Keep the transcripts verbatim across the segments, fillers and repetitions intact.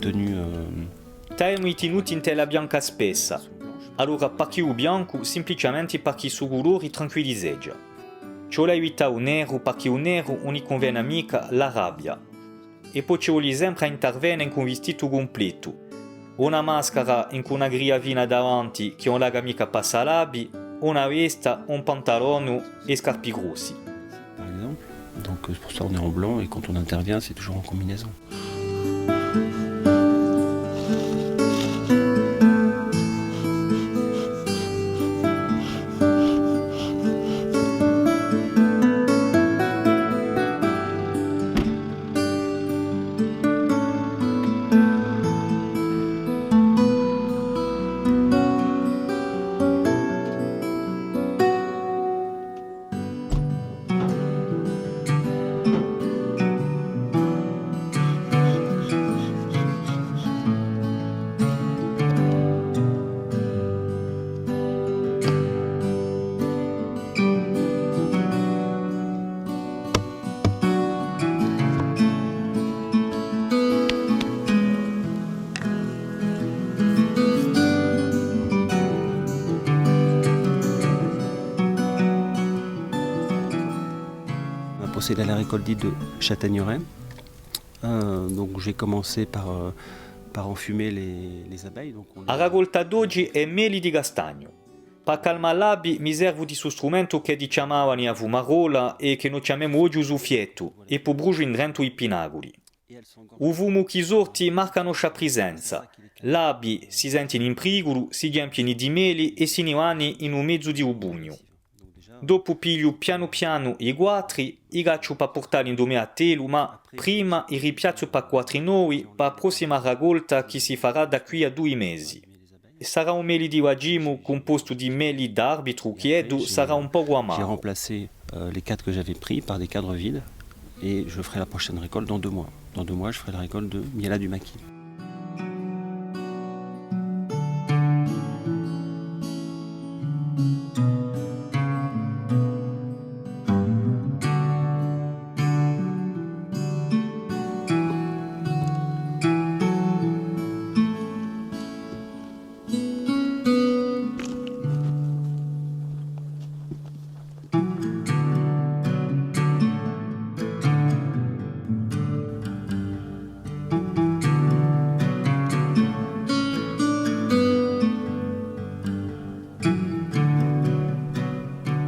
Tenue, euh, T'avemu i tinuti in tela bianca spessa. Allora, parchì u biancu? Simpliciamenti parchì stu culori tranquillizeggia. Ci vole à evità u neru, parchì u neru ùn li cunvene micca, l'arrabbia. È po ci voli sempre à intervene incù un vistitu cumplettu. Una mascara incù una gria fina davanti chì ùn laca micca passà l'abbi, una vesta, un pantalonu è scarpi grossi. Par exemple. Donc, euh, c'est pour ça on est en blanc et quand on intervient, c'est toujours en combinaison. On a procédé à la récolte dite de châtaigneraie. Euh, donc j'ai commencé par, euh, par enfumer les, les abeilles. Donc on A racolta d'oghji hè meli di castagnu. Pà calmà l'abbi mi servu di stu strumentu ch'eddi chjamavani a fumarola è chì no chjamemu oghji u suffiettu, è po brusgiu indrentu i pinaculi. U fumu chì sorti marca a noscia prisenza. L'abbi si sentini in priculu, si ghjempini di meli è si ni vani in u mezu di u bugnu. Dopu pigliu pianu pianu i quatri, i cacciu pà purtalli in u me attellu, ma prima i ripiazzu pà quatri novi, pà a prossima racolta chì si farà da quì à dui mesi. Sarà un meli di vagimu cumpostu di meli d'arbitru, chì eddu sarà un pocu amaru. J'ai remplacé, euh, les quatre que j'avais pris par des cadres vides et je ferai la prochaine récolte dans deux mois. Dans deux mois, je ferai la récolte de Miela du Maquis.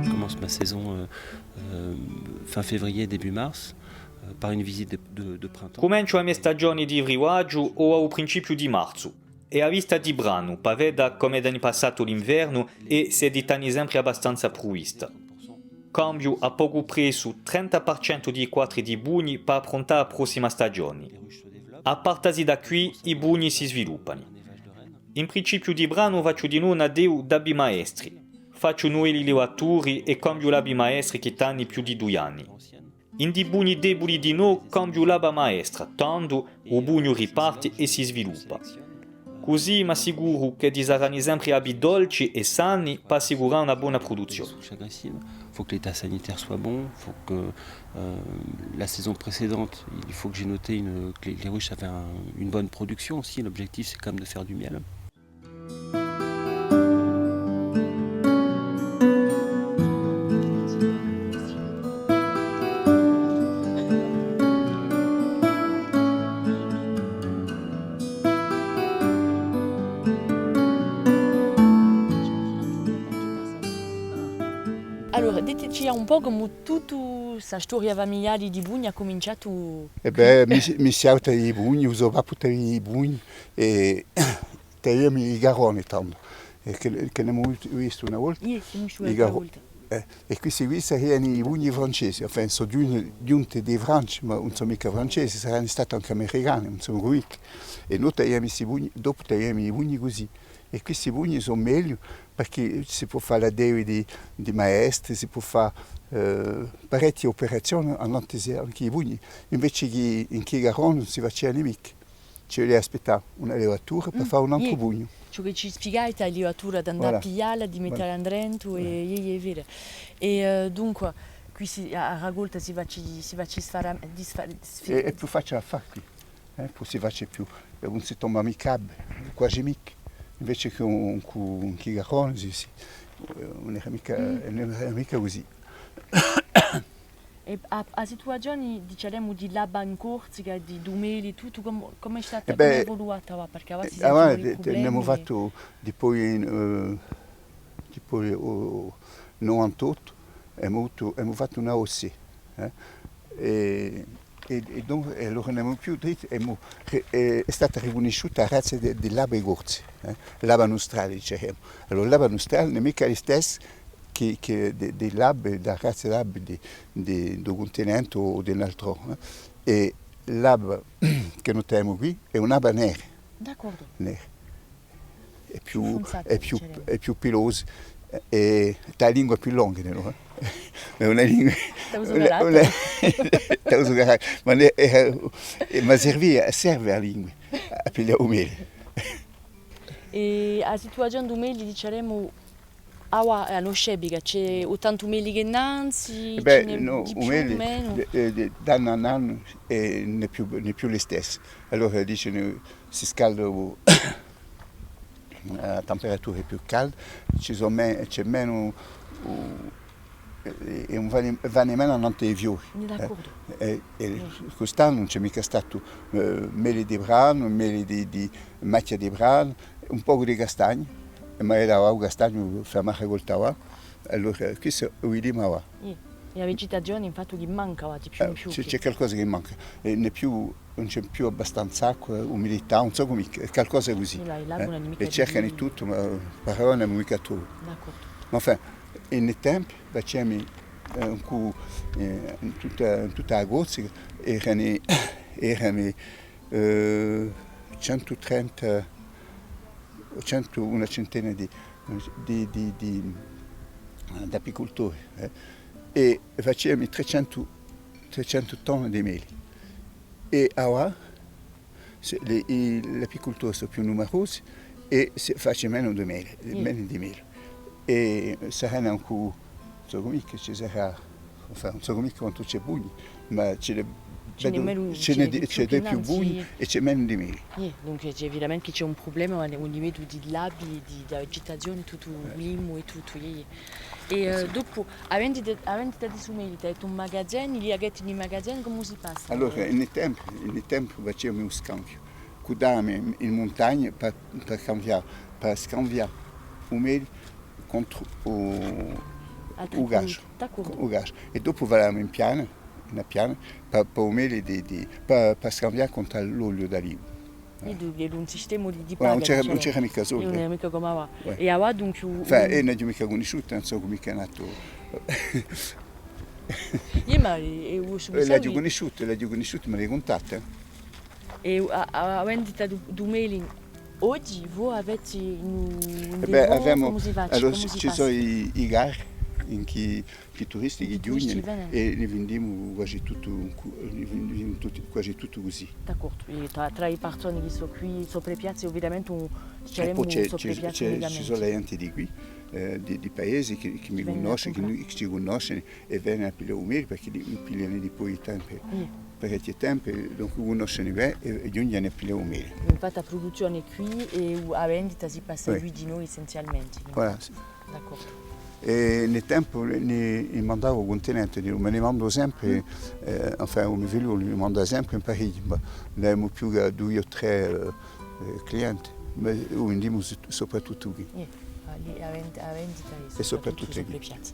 Commence ma saison, euh, euh, fin février, début mars, euh, par une visite de, de, de printemps. Cumenciu a me stagioni di frivaghju o à u principiu di marzu. È a vista di branu, pà veda com'eddi ani passatu l'invernu è s'eddi t'ani sempri abbastanza pruvista. Cambiu à pocu pressu trenta par centu di i quatri di bugni pà appruntà a prossima stagioni. À partasi da quì, i bugni si sviluppani. In principiu di branu facciu dinò un addeu d'abbi maestri. Facciu novi livaturi è cambiu l'abbi maestri chì t'ani più di dui anni. Indi bugni debuli dinò cambiu l'abba maestra, tandu u bugnu riparti è si sviluppa. Cusì m'assicuru ch'eddi sarani sempri abbi dolci è sani pà assicurà una bona pruduzzioni. Faut que l'état sanitaire soit bon, faut que, euh, la saison précédente, il faut que j'ai noté une, que les, les ruches avaient un, une bonne production aussi. L'objectif, c'est quand même de faire du miel. Allora, diteci un pocu cum'è tutta sta storia famigliari di i bugni hà cuminciatu. Eh bè, mi, mi siavu i bugni, u so babbu t'avia i bugni è t'aviami i caroni tandu. È chì, chì n'emu vistu una volta. Iè, simu visti i un'altra carò-, volta. Eh, è quisti quì sariani i bugni francesi, enfin, sò ghjun-, ghjunti di Francia, ma ùn sò micca francesi, sariani stati ancu americani, ùn sò micca. È noi t'aviami sti bugni, dopu t'aviami i bugni cusì. È quisti bugni sò megliu, perchè si pò fà l'addeu di, di maestri, si pò fà, eh, parechji operazioni annantu ancu i bugni, inveci chì in chì caroni ùn si faciani micca. Ci vulia à aspittà una livatura pà fà un antru bugnu. Ciò chì ci spiegavate, a livatura, d'andà à piglialla, di mettalla indrentu, è, iè, iè, hè vera. È, eh, dunque, quì si, a, a racolta si faci, si faci sfara-, disfa-, sfi- Hè, hè più faciule à fà quì, eh, po si faci più. Ùn si tomba micca, quasi micca. Invece chè un, un, un chiccarone, sì, sì. Eh, ùn era micca, ùn era micca cusì. È a, a situazione, dicemu, di l'aba in Corsica, di, di u meli è tuttu, cumu, cumu hè stata, cumu hè evoluata, và? Perchè avà si sente un pò di prublemi. Avà, eh, n'emu fattu, dipoi, eh, dipoi, oh, novantottu, emu avutu, emu fattu una OCE, eh? È, è, è dunque, è allora ùn emu più drittu, emu, hè, hè stata ricunnisciuta a razza di, di l'aba corsa, eh? L'aba nustrale, dicemu. Allora, l'aba nustrale ùn hè micca listessa chè, chè di, di l'abe, di a razza d'abe di, di, di u cuntinente o di un altru, eh? È l'aba chè no t'avemu quì hè un'aba nera. D'accordu. Nera. Hè più, hè più, hè più pilosa, è t'hà a lingua più longa, nò? Hè una lingua, una, una, t'hà u so caratteri. Ma, eh, eh, ma serve, serve a lingua, à piglià u meli. È a situazione di u meli, dicemu, avà, eh, in Scebica, ci hè tantu meli chè nanzi, ci n'hè di più o menu? Bè, nò, u meli, eh, eh, d'annu in annu, eh, ùn hè più, ùn hè più listessu. Allora dicenu, si scalda u, a temperatura hè più calda, ci sò me-, ci hè menu, u, è, è ùn vani, vani menu annantu à i fiori, eh. D'accordu. È, è quist'annu ùn ci hè micca statu, eh, meli di branu, meli di, di machja di branu, un pocu di castagnu, ma era u castagnu fermu à coltà avà, allora, questu u vidimu avà. Iè. È a vegetazione, infatti, chì manca avà di più in più. Eh, ci hè, ci hè calcosa chì manca. È ùn hè più, ùn ci hè più abbastanza acqua, umidità, ùn sò cumu, calcosa cusì. È cercanu tuttu, ma per ora ùn emu micca trovu. D'accordu. Ma enfin, in i tempi, facemu, eh, un cù, eh, in tutta, in tutta a Corsica, eranu, eranu, eh, centu trenta, centu, una centina di, di, di, di, eh, d'apicultori, eh, è facemu trecentu, trecentu tonni di meli. È avà, sè, li, i, l'apicultori sò più numerosi è si face menu di meli, menu di meli. È sarà ancu, ùn sò cumu chì ci sarà, enfin, ùn sò cumu quantu ci hè bugni, ma ci n'hè, ci n'hè menu, ci n'hè di, ci n'hè più bugni è ci hè menu di meli. Iè, dunque, ci hè evidentamente chì ci hè un prublema à u livellu di l'abi, di, di a vegetazione, tuttu u limu è tuttu, iè, iè. È, eh, dopu, a vendita, a vendita di stu meli, t'hai dettu un magazine, li ghjetti in i magazini, cumu si passa? Allora, in i tempi, in i tempi facemu un scambiu. Cù dame in muntagna per, per cambià, per scambià u meli contru u, u gas. D'accordu. U gas. È dopu falamu in piana, in a piana, per, per u meli di, di, per, per scambià contru à l'oliu d'alivu. È dunque, un sistema di, di paga, ùn c'era, ùn c'era micca soldi. Ùn era micca cum'è avà. È avà, dunque, enfin, eiu ùn l'aghju micca cunnisciuta, ùn sò cumu chì hè natu. Iè, ma eiu, eiu l'aghju cunnisciuta, l'aghju cunnisciuta, ma l'aghju cuntata. È a, a, a vendita di u, di u meli, oghje, voi avete un, un... Eh bè, avemu, cumu si face, allora, cumu si passa? Ci sò i, i carri in chì, chì i turisti chì ghjunghjenu è ne vindimu quasi tuttu, ne vindimu tutti, quasi tuttu cusì. D'accordu. È trà, trà i parsoni chì sò quì, sopra e piazze, ovviamente, un, ci hè, ci sò a ghjente di quì, eh, di, di paesi chì, chì mi cunnosce, chì, chì ci cunnoscenu, è venenu à piglià u meli, perchè li, li piglianu dipoi tanti, parechji tempi, dunque cunnoscenu bè è, è ghjunghjenu à piglià u meli. Infatti a pruduzzione quì è u, a vendita si passa quì di noi essenzialmente, nò? Voilà, sì. D'accordu. È in tempu ne, ne mandava à u cuntinente, ma ne mando sempre, eh, enfin, u me figliolu ne manda sempre in Parigi, ma ùn avemu più chè dui o trè, eh, eh, clienti, ma u vindimu so-, soprattuttu quì. Iè, a, a vend-, a vendita hè soprattuttu sopra e piazze.